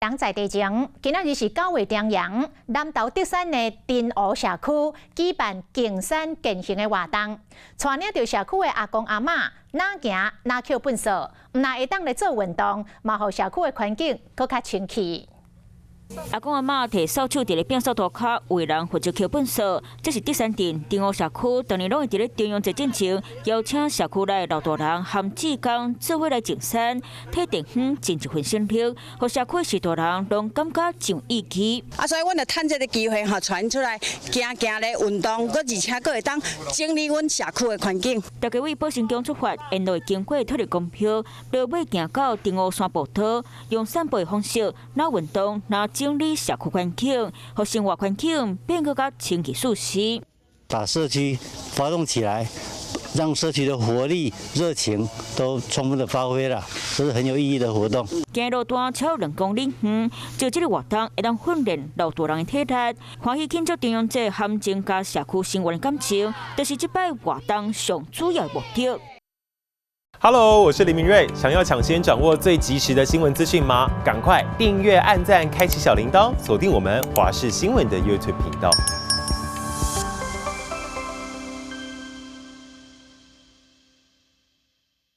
人在地前，今仔日是9月重陽，南投竹山的田湖社區舉辦淨山健行的活動，帶領著社區的阿公阿嬤，若行若抾糞掃，毋但會當來做運動，嘛予社區的環境閣較清氣。阿公阿嬤提掃帚佇咧摒掃塗跤，有的人負責抾糞掃。這是竹山鎮田湖社區，逐年攏會佇咧重陽節進前邀請社區內老大人和志工做伙來淨山，替地方盡一份心力，予社區序大人攏感覺真有意義。啊，所以阮就趁這个機會吼，傳出來行行咧運動，閣而且閣會當整理阮社區的環境。大家為寶成宮出發，沿路會經過土地公廟，落尾行到田湖山步道，用散步的方式，若運動，若整理社區環境，予生活環境變閣較清氣舒適。把社區發動起來，讓社區的活力、熱情都充分的發揮了，這是很有意義的活動。行路段超2公里遠，就這个活動會當訓練老大人的體力，歡喜慶祝重陽節，和增加社區成員的感情，就是這擺活動上主要的目的。 Hello，我是林明瑞。想要搶先掌握最及時的新聞資訊嗎？趕快訂閱、按讚、開啟小鈴鐺，鎖定我們華視新聞的 YouTube 頻道。